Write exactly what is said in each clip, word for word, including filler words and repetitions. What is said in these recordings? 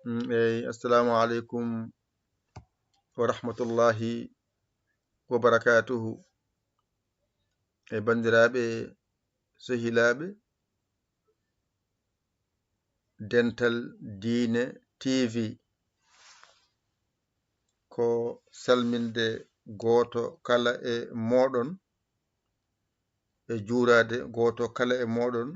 Mm, eyi, assalamu aleykum wa rahmatullahi wa barakatuhu. E banndiraaɓe, sehilaaɓe, Dental Diine T V, ko salminde gooto kala e mooɗon, e juuraade gooto kala e mooɗon,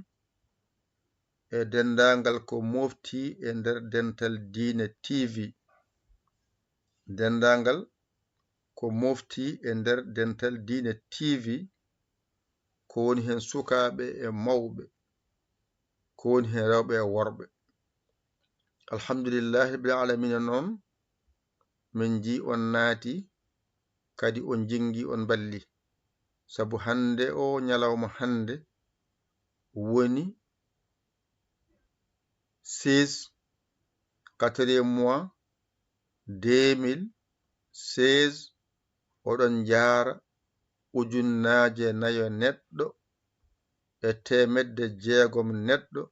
e denndaangal ko mofti e nder Dental Diine T V. Denndaangal ko mofti e nder Dental Diine T V, ko woni heen sukaaɓe e mawɓe, ko woni heen rewɓe e worɓe. Alhamdulillahi rabbil alamina noon, min njii on naati, kadi on jinngi, on mballi. Sabu hannde o ñalawma hannde woni seize, quatrième mois, deux mille seize. Oɗon njaara, ujunnaaje nayo neɗɗo e teemedde jeegom neɗɗo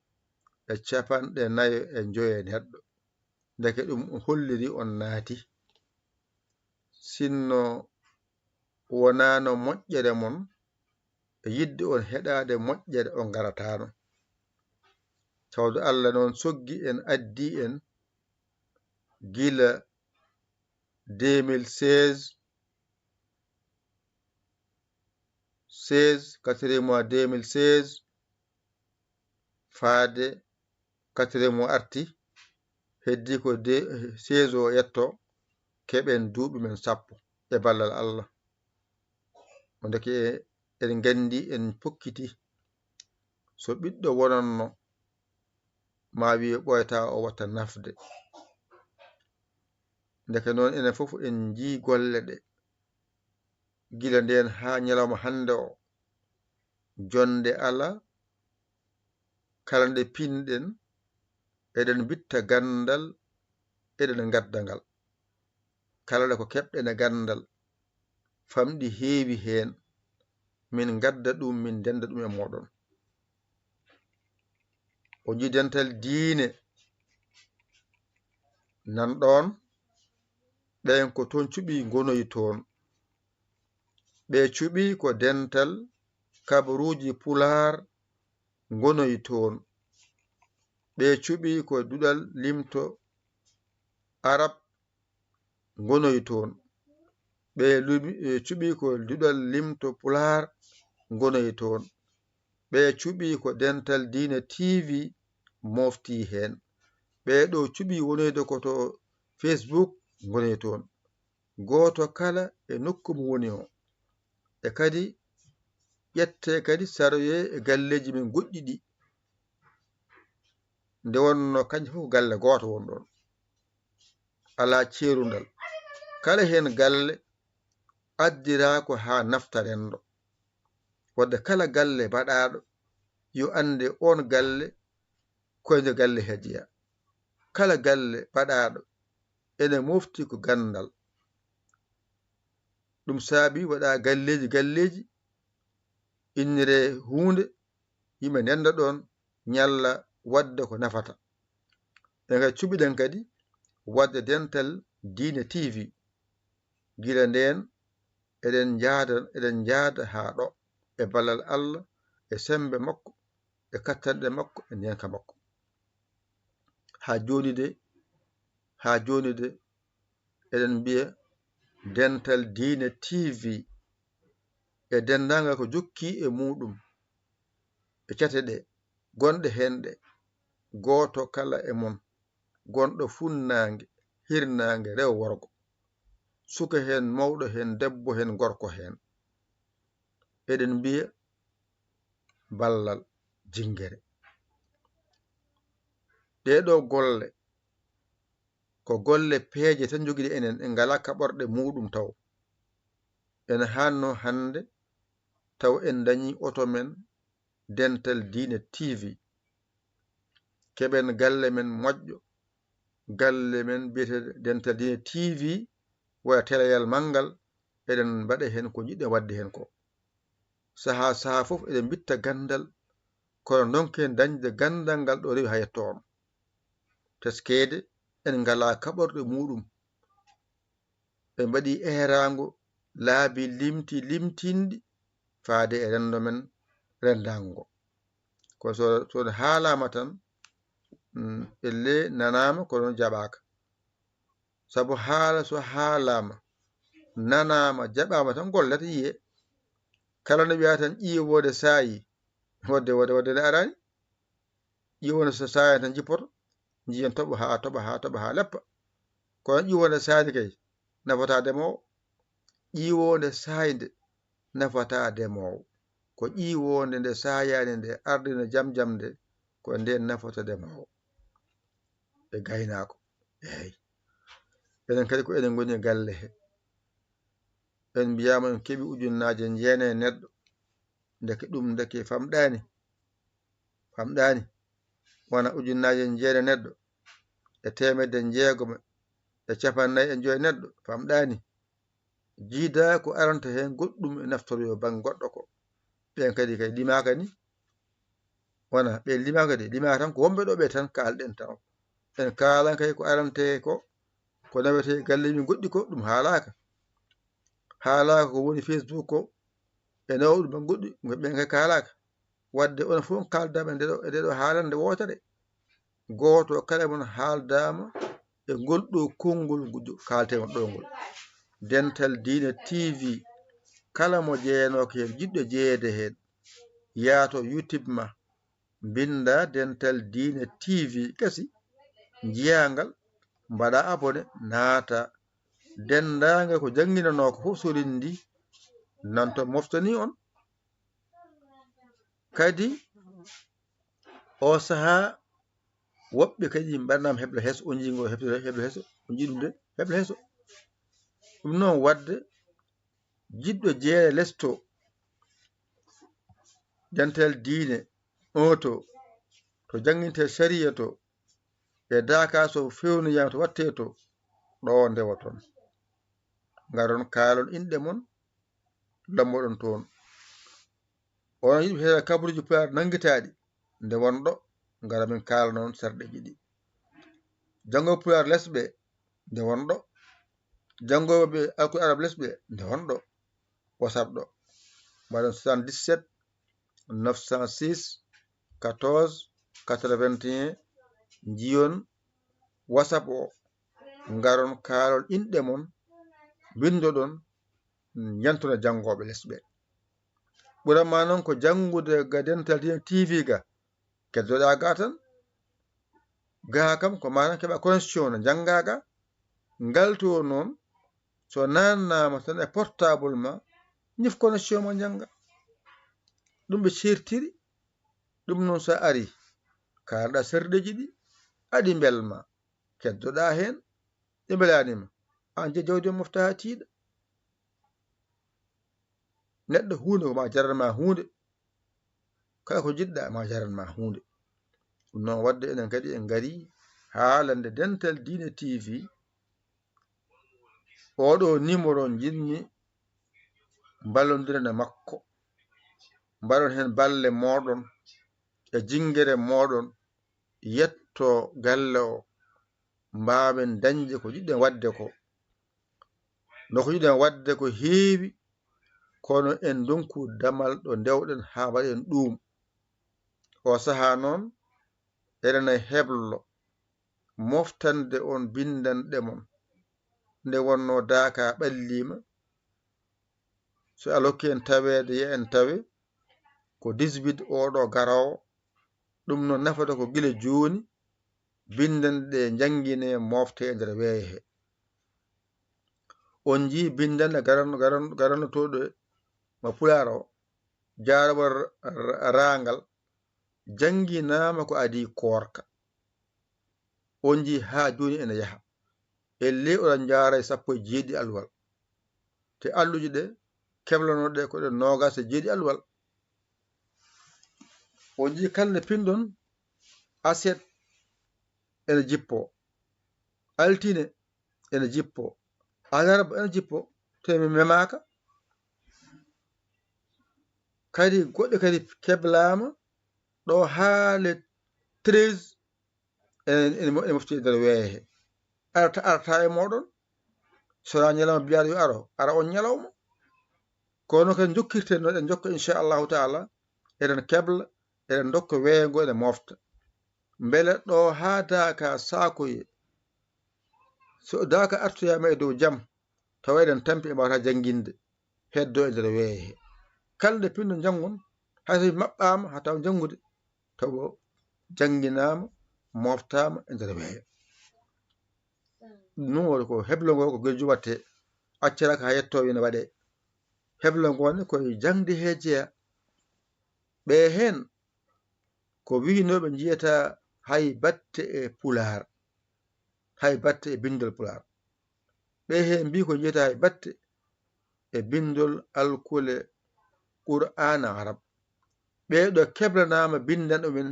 e capanɗe nayo e njoyo neɗɗo. Ndeke ɗum holliri on naati. Sinno wonaano moƴƴere mon, e yiɗde on heɗaade moƴƴere, on ngarataano. Tawde Allah noon soggi en, addi en gila deux mille seize, seize, quatrième mois deux mille seize, faade quatrième o arti, heddi ko de, seize o yetto, keɓen duuɓi men sappo e ballal Allah. O ndeke eɗen nganndi, en pokkiti, so ɓiɗɗo wonanno, ma wiye ɓooyata o watta nafde. Ndeke noon, enen fof en njii golle ɗe, gila ndeen haa ñalawma hannde o, jonnde alaa, kala nde pinɗen, eɗen mbitta ganndal, eɗen ngadda ngal. Kala nde ko keɓɗen e ganndal, famɗi heewi heen, min ngadda ɗum, min ndennda ɗum e mooɗon. O njii Dental Diine, nan ɗoon, ɓeen ko toon cuɓii, ngonoyi toon. Ɓe cuɓii ko dental kabaruuji Pulaar, ngonoyi toon. Ɓe cuɓii ko duɗal limto Arab, ngonoyi toon. Ɓe luɓi-, ɓe cuɓii ko duɗal limto Pulaar, ngonoyi toon. Ɓe cuɓii ko Dental Diine T V, mofti heen. Ɓee ɗo cuɓii wonoyde ko to Facebook, ngonoyi toon. Gooto kala e nokku mo woni o. E kadi ƴettee kadi saroyee e galleeji men goɗɗi ɗi. Nde wonnoo kañum fof galle gooto won ɗoon. Alaa ceerundal. Kala heen galle addiraa ko haa nafta renndo. Wadde kala galle baɗaaɗo, yo annde oon galle ko e nde galle he jeyaa. Kala galle baɗaaɗo ene mofti ko ganndal. Ɗum saabi waɗa galleeji, galleeji, inniree huunde, yimɓe ndennda ɗoon, ñalla waɗde ko nafata. E ngal cuɓiɗen kadi waɗde Dental Diine T V. Gila ndeen, eɗen njaada, eɗen njaada haa ɗo, e ballal Allah, e semmbe makko, e kattanɗe makko, e ndeenka makko. Haa jooni de, haa jooni de, eɗen mbiya Dental Diine T V e denndaangal ko jokki e muuɗum, e cate ɗe gonɗe heen ɗe, gooto kala e mon, gonɗo funnaange, hirnaange, rewo worgo, suka heen, mawɗo heen, debbo heen, gorko heen, eɗen mbiya ballal, jinngere. Ɗee ɗoo golle ko golle peeje tan njogiɗen enen, en ngalaa kaɓorɗe muuɗum taw. Ene haannoo hannde taw en ndañii oto men Dental Diine T V. Keɓen galle men moƴƴo, galle men biyeteeɗo Dental Diine T V, waya teleyal manngal, eɗen mbaɗa heen ko njiɗɗen waɗde heen ko. Sahaa sahaa fof eɗen mbitta ganndal, kono ndonken dañde ganndal ngal ɗo rewi haa yetto on. Teskeede en ngalaa kaɓorɗe muuɗum. Ɓe mbaɗi eeraango laabi limti limtinɗi faade e renndo men renndaango ngo. Ko so, so haalaama tan, mm, elle nanaama, kono jaɓaaka. Sabu haala so haalaama, nanaama, jaɓaama tan, gollata, yiyee. Kala no wiya tan ƴiiwoonde saayi, wadde, wadde, wadde nde araani. Ƴiiwoonde so saayi tan jippoto, njiyen toɓo haa toɓa, haa toɓa, haa leppa. Kono ƴiiwoonde saayi kay, nafataa demoowo. Ƴiiwoonde saaynde nafataa demoowo. Ko ƴiiwoonde nde saayaani nde ardina jam jam nde, ko ndeen nafata demoowo e gaynaako. Eey. Enen kadi ko enen ngoni e galle he. En mbiyaama en keɓi ujunnaaje jeenayi neɗɗo. Ndeke ɗum, ndeke famɗaani. Famɗaani. Wona ujunnaaje jeenayi neɗɗo e teemedde jeegom e capannay e joy neɗɗo. Famɗaani. Jiidaa ko aranta heen goɗɗum e naftoroyo bannge goɗɗo ko. Ɓeen kadi kay limaaka ni. Wona, ɓeen limaaka de, limaaka tan ko wonɓe ɗo ɓe tan kaalɗen tan. En kaalan kay ko arante ko, ko nawetee galle min goɗɗi ko, ɗum haalaaka. Haalaaka ko woni Facebook ko, e nawɗum e goɗɗi, ɓeen kay kaalaaka. Wadde onon fof on kaaldaama e nde ɗo, e nde ɗo haalande wootere. Gooto kala mon haaldaama e ngol ɗo konngol ngu kaalten ɗo ngol. Dental Diine T V, kala mo jeyanooka heen, jiɗɗo jeyeede heen, yaato YouTube ma, mbinnda Dental Diine T V, gasi, njiyaa ngal, mbaɗa abonné, naata. Denndaangal ko jannginanoo ko fof, so renndii, nan to moftani on. Kadi, oo sahaa, woɓɓe kadi mbaɗanaama heblo heso, on njii ngo heblo, heblo heso, on njii ɗum de, heblo heso. Ɗum noon, wadde jiɗɗo jeere lesto, dental diine, on to, to janngintee sariya to, e daaka so fewniyama to watte to, ɗo ndewoton. Ngaron kaalon inɗe mon, lamboɗon toon. Onon yiɗɓe heɗa kabaruuji Pulaar nanngitaaɗi, nde wonɗo, ngara min kaalana on sarɗeeji ɗi. Janngooɓe Pulaar lesɓe, nde wonɗo. Janngooɓe Alkuraana Arab lesɓe, nde wonɗo. WhatsApp ɗo. Mbaɗon soixante-dix-sept, neuf cent six, quatorze, quatre-vingt-un, njiyon WhatsApp o, ngaron kaalon inɗe mon, binndoɗon, ñantona janngooɓe lesɓe. Ɓuran ma noon ko janngude ga Dental Diine T V ga, keddoɗaa ga tan. Ga kam ko maanaam keɓa connexion no njanngaa ga, ngaltoo noon, so naannaama tan e portable ma, ñif connexion ma njannga. Ɗum ɓe ceertiri, ɗum noon so ari, kaalɗa sarɗeeji ɗi, aɗi mbelma, keddoɗaa heen, ɗi mbelaani ma, aan je jawdi on mofta haa tiiɗa. Neɗɗo huunde ko ma jaran ma huunde, kala ko jiɗɗa ma jaran ma huunde. Ɗum noon wadde enen kadi en ngari haalande Dental Diine T V, oɗo numéro njiɗmi mballondiren e makko. Mbaɗon heen balle mooɗon e jinngere mooɗon, yetto galle o, mbaawen dañde ko jiɗɗen waɗde ko. No ko jiɗɗen waɗde ko heewi, kono en ndonku damal ɗo ndewɗen haa mbaɗen ɗuum. O sahaa noon, eɗen e heblo moftande on binndanɗe mon. Nde wonnoo daaka ɓalliima, so a lokki en taweede, yo en tawe ko dix-huit oɗo garoowo. Ɗum no nafata ko gila jooni, binndanɗe ɗe njannginee, moftee e nder weeyo he. On njii binndanɗe garan-, garan-, garannotooɗe ma Pulaar o, jaarowal ra-, raangal, jannginaama ko adii koorka. On njii haa jooni ene yaha. Ellee oɗon njaara e sappo e jeeɗiɗi alluwal. Te alluuje ɗe keblanooɗe ko ɗe noogaas e jeeɗiɗi alluwal. On njii kala nde pinɗon, aset ene jippoo, altine ene jippoo, alarba ene jippoo, te mi memaaka. Kadi goɗɗe kadi keblaama ɗo haa le treize, ene, ene mo-, ene mofti e nder weeyo he. arata, arata e mooɗon. So wonaa ñalawma mbiyaɗo yo aro, ara on ñalawma. Kono kadi jokkirten no eɗen jokka, inchallahu taala, eɗen kebla, eɗen dokka weeyo ngo, eɗen mofta. Mbele ɗo haa daaka saakoye, so daaka artoyaama e dow jam, tawa eɗen tampi, e mbawata jannginde, heddo e nder weeyo he. Kala nde pinno njanngon, hay so maɓɓaama, haa tawa janngude, tawa jannginaama, moftaama e nder weeyo. Ɗum noon ko heblo ngo ko gejju watte, acciraka haa yetto ina waɗe. Heblo ngo ne koye jaŋde he jeya. Ɓe heen ko wiynooɓe njiyata hay batte e Pulaar, hay batte e binndol Pulaar. Ɓe heen mbii ko njiyata hay batte e binndol alkule Qur'aana Arab. Ɓee ɗo keblanaama binndanɗo men,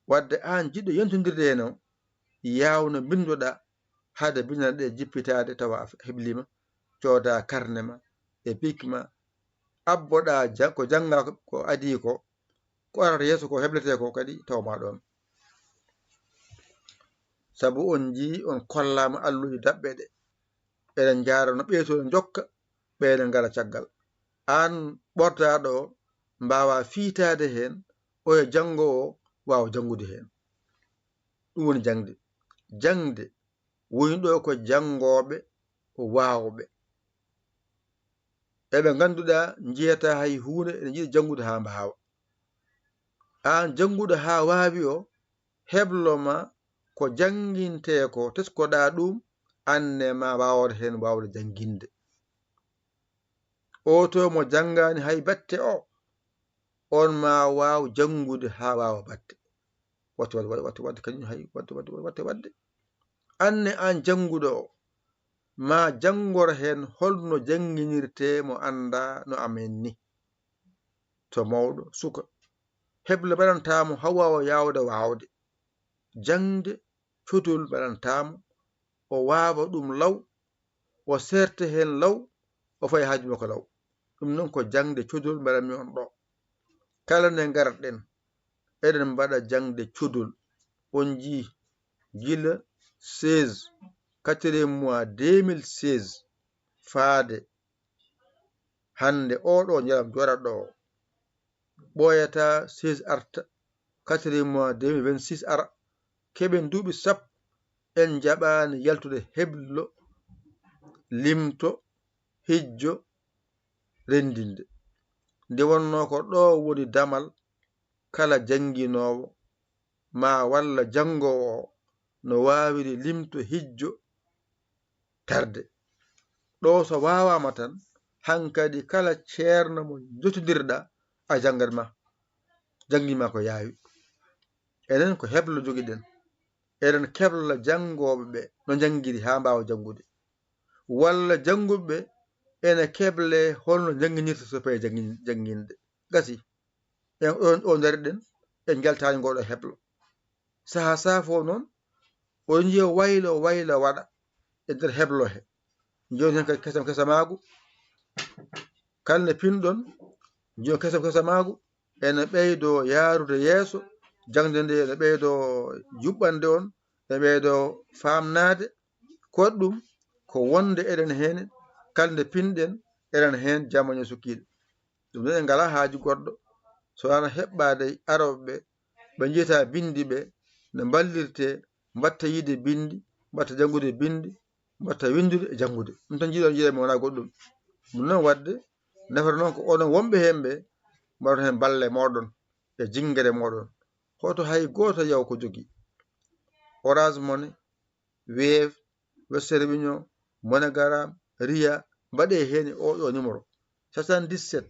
wadde aan jiɗɗo yentondirde heen o, yaawno mbinndoɗaa hade binndanɗe ɗe jippitaade tawa a hebliima, cooda karne ma e bik ma, abboɗaa ja-, ko janngaa ko, ko adii ko, ko arata yeeso ko hebletee ko kadi tawa ma ɗoon. Sabu on njii, on kollaama alluuji daɓɓe ɗe. Eɗen njaara no ɓeeto jokka, ɓe ene ngara caggal. Aan ɓortaaɗo o, mbaawaa fiitaade heen, oya janngoowo waawa janngude heen. Ɗum woni jaŋde. Jaŋde woni ɗo ko janngooɓe, ko waawɓe. Eɓe ngannduɗaa njiyataa hay huunde, ene njiɗi janngude haa mbaawa. Aan jannguɗo haa waawi o, heblo ma ko janngintee ko, teskoɗaa ɗum, aan ne ma waawata heen waawde jannginde. Oo to mo janngaani hay batte o, oon ma waaw janngude haa waawa batte. Watte waɗde, watte waɗde, watte waɗde kañum hay, watte waɗde, watte waɗde. Aan ne aan jannguɗo o, ma janngor heen hol no jannginirtee mo anndaa no amen ni. To mawɗo, suka, heble mbaɗantaa mo haa waawa yaawde waawde. Jaŋde codol mbaɗantaa mo, o waawa ɗum law, o seerte heen law, o fayi haaju makko law. Ɗum noon ko jaŋde codol mbaɗanmi on ɗo. Kala nde ngarɗen, eɗen mbaɗa jaŋde codol. On njii gila seize, quatrième mois deux mille seize, faade hannde oo ɗo ñalawma jooɗaɗo o. Ɓooyata seize arta, quatrième mois deux mille vingt-six ara, keɓen duuɓi sappo, en njaɓaani yaltude heblo, limto, hijjo, renndinde. Nde wonnoo ko ɗo woni damal kala jannginoowo ma walla janngoowo o no waawiri limto hijjo tarde. Ɗo so waawaama tan, hankadi kala ceerno mo jotondirɗaa, a janngat ma, janngi ma ko yaawi. Enen ko heblo jogiɗen. Eɗen kebla janngooɓe ɓe no njanngiri haa mbaawa janngude. Walla jannguɓe ɓe ene keble holno njannginirta so payi janngin-, jannginde. Gasi. En, o, o ndariɗen, en njaltaani ngooɗo heblo. Sahaa sahaa fof noon, o njiya waylo, waylo waɗa e nder heblo he. Njiyon heen kadi kesam kesamaagu. Kala nde pinɗon, njiyon kesam kesamaagu ene ɓeydoo yaarude yeeso, jaŋde nde ene ɓeydoo juɓɓande on, ene ɓeydoo faamnaade. Ko ɗum ko wonde eɗen heen, kala nde pinɗen, eɗen heen jamaño sukkiiɗo. Ɗum noon en ngalaa haaju goɗɗo, so wonaa heɓɓaade arooɓe ɓe, ɓe njiyata binndi ɓe, no mballirtee, mbatta yiide binndi, mbatta janngude binndi, mbatta winndude e janngude. Ɗum tan njiɗon yiide, mi wonaa goɗɗum. Ɗum noon waɗde, nafata noon ko onon wonɓe heen ɓe, mbaɗon heen balle mooɗon e jinngere mooɗon. Hoto hay gooto yaw ko jogii. Orange Money, Wave, Western Union, MoneyGram, Ria, mbaɗee heen e oo ɗoo numéro, soixante-dix-sept,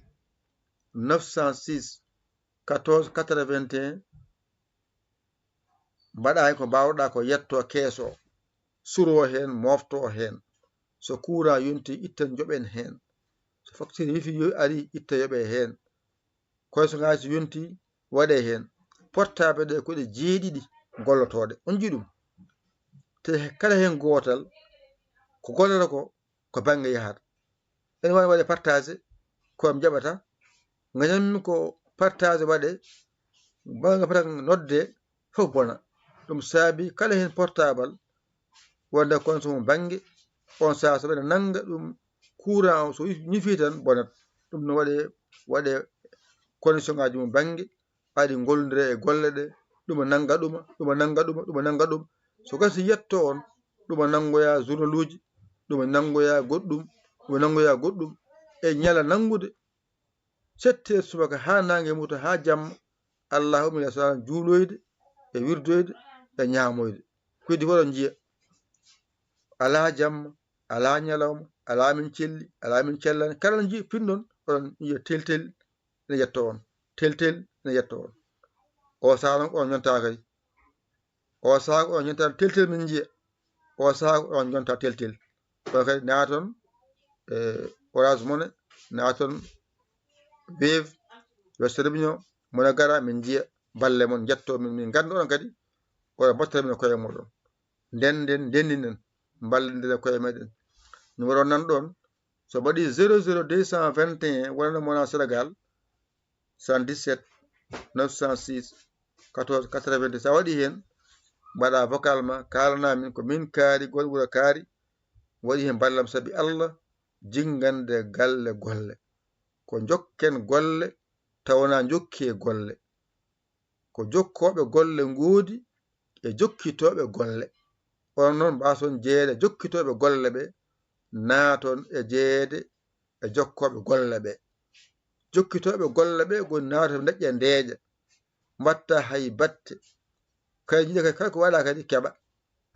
neuf cent six, quatorze quatre-vingt-un. Mbaɗaa heen ko mbaawɗaa ko, yettoo kees o, suroo heen, mooftoo heen. So courant yontii, itten njoɓen heen. So facture wifi yo-, arii, itta yoɓee heen. Kono so ngaari so yontii, waɗee heen. Portable ɗe ko ɗe jeeɗiɗi gollotooɗe. On njii ɗum? Te kala heen gootal, ko gollata ko, ko bannge yahata. Ene waawi waɗe partagé, ko am jaɓata. Ngañammi ko partagé waɗe, bannge fota nodde, fof bona. Ɗum saabi kala heen portable, wonde connexion mum bannge, on saha so ɓeɗa nannga ɗum courant o, so ñifi tan bonat. Ɗum no waɗe, waɗe connexion ngaji mum bannge, aɗi ngollondira e golle ɗe, ɗuma nannga ɗuma, ɗuma nannga ɗuma, ɗuma nannga ɗum. So gasi yetto on, ɗuma nanngoya journaluji, ɗuma nanngoya goɗɗum, ɗuma nanngoya goɗɗum. E ñala nanngude, sept heures subaka haa naange muta haa jamma, Alla umri e sala juuloyde, e wirdoyde, e ñaamoyde. Kuydi fof ɗon njiya. Alaa jamma, alaa ñalawma, alaa min celli, alaa min cellani. Kala no njiya pinɗon, oɗon njiya teltel ene yetto on. Teltel ene yetto on. O saha noon ko on ñonta kadi. O saha ko on ñonta teltel min njiya. O saha ko on ñonta teltel. Ɗo kadi naaton, e, Orange Money, naaton Wave, Western Union, MoneyGram, min njiya balle mon, njetto min, min nganndu on kadi, oɗon mbattira min e koye moɗon. Ndenden, ndendinen, mballondire koye meɗen. Numéro nan ɗon, so mbaɗi zéro zéro deux cent vingt et un, wonano mona Sénégal, soixante-dix-sept neuf cent six quatorze quatre-vingt-dix. Sa waɗi heen, mbaɗa vocal ma, kaalana min ko min kaari, gon wuro kaari, waɗi heen ballam sabi Allah, jingande galle golle. Ko jokken golle, taw wona jokki e golle. Ko jokkooɓe golle ngoodi e jokkitooɓe golle. Onon noon mbaason jeyeede jokkitooɓe golle ɓe, naaton e jeyeede e jokkooɓe golle ɓe. Jokkitooɓe golle ɓe, goni naaton ndeƴƴa ndeeƴa, mbatta hay batte. Kay njiɗa kay kala ko waɗa kadi keɓa.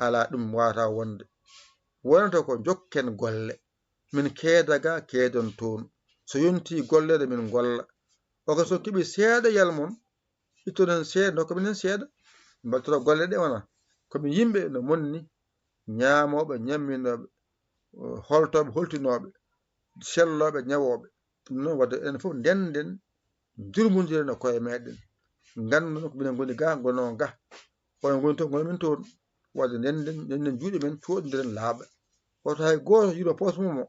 Alaa, ɗum waawata wonde. Wonata ko jokken golle. Min keeda ga, keedon toon. So yonti golleede, min ngolla. O ko so keɓi seeɗa yal mon, ittoɗen seeɗa, ndokken minen seeɗa. Mbattoro golle ɗe wona. Ko min yimɓe no monni, ñaamooɓe, ñamminooɓe, holtooɓe, holtinooɓe, sellooɓe, ñawooɓe. Ɗum noon, wadde enen fof ndenden, njurmondiren e koye meɗen. Nganndon ko minen ngoni ga, ngonon ga. Onon ngoni toon, ngonon min toon. Wadde ndenden, ndenden juuɗe men, coɗondiren laaɓa. Woto hay gooto yuro poos mum o,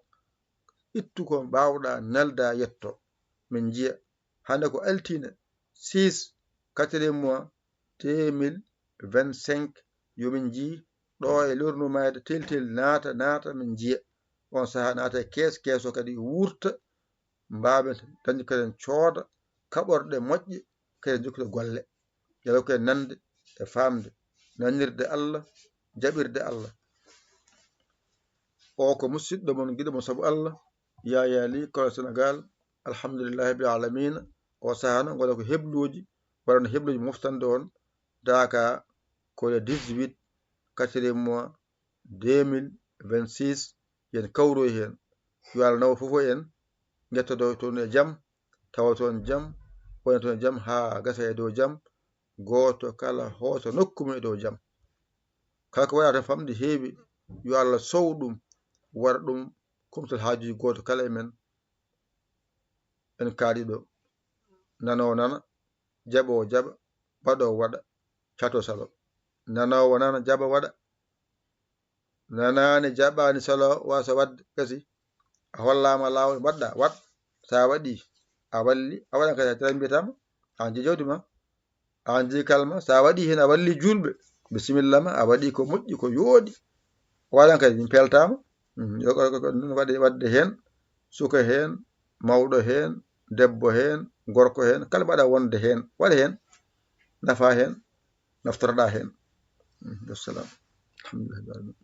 ittu ko mbaawɗa, nelda, yetto. Min njiya. Hannde ko altine, six, quatrième mois, deux mille vingt-cinq. Yo min njii ɗo e lornu mayde teltel naata, naata, min njiya. On saha naata e kees, kees o kadi wuurta, mbaawen dañde kadi en cooda kaɓorɗe moƴƴe, kadi en jokkita golle. Yalla ko en nande e faamde, nanirde Allah, jaɓirde Allah. O ko musidɗo mon, giɗo mon sabu Allah, Yaya Ly, Kolo Sénégal. Alhamdulillahi rabbil alamina. O saha noon, ngona ko hebluuji, waɗano hebluuji moftande on, daaka ko le dix-huit, quatrième mois, deux mille vingt-six, yen kawroy heen. Yo Allah nawa fof en, njettodo toon e jam, tawa toon jam, wona toon e jam, haa gasa e dow jam, gooto kala hoosa nokku mum e dow jam. Kala ko waɗa tan famɗi heewi, yo Allah sow ɗum, waɗa ɗum kumtal haajuuji gooto kala e men. En kaali ɗo, nanoowo nana, jaɓoowo jaɓa, baɗoowo waɗa, cato salo. Nanoowo nana, jaɓa, waɗa. Nanaani, jaɓaani, salo, waasa waɗde, gasi. A hollaama laawol, mbaɗɗa, waɗ. Sa waɗi, a walli, a waɗan kadi, a jaɓan mbiyataama, an jii jawdi ma. An jii kalma, sa waɗi heen, a walli juulɓe, bisimilla ma, a waɗi ko moƴƴi, ko yooɗi. Waɗan kadi, min peltaama. Mm, yo ko, ko, ko ɗum waɗde, waɗde heen, suka heen, mawɗo heen, debbo heen, gorko heen, kala mbaɗa wonde heen, waɗa heen, nafa heen, naftoroɗa heen. Mm, wassalam. Alhamdulillah.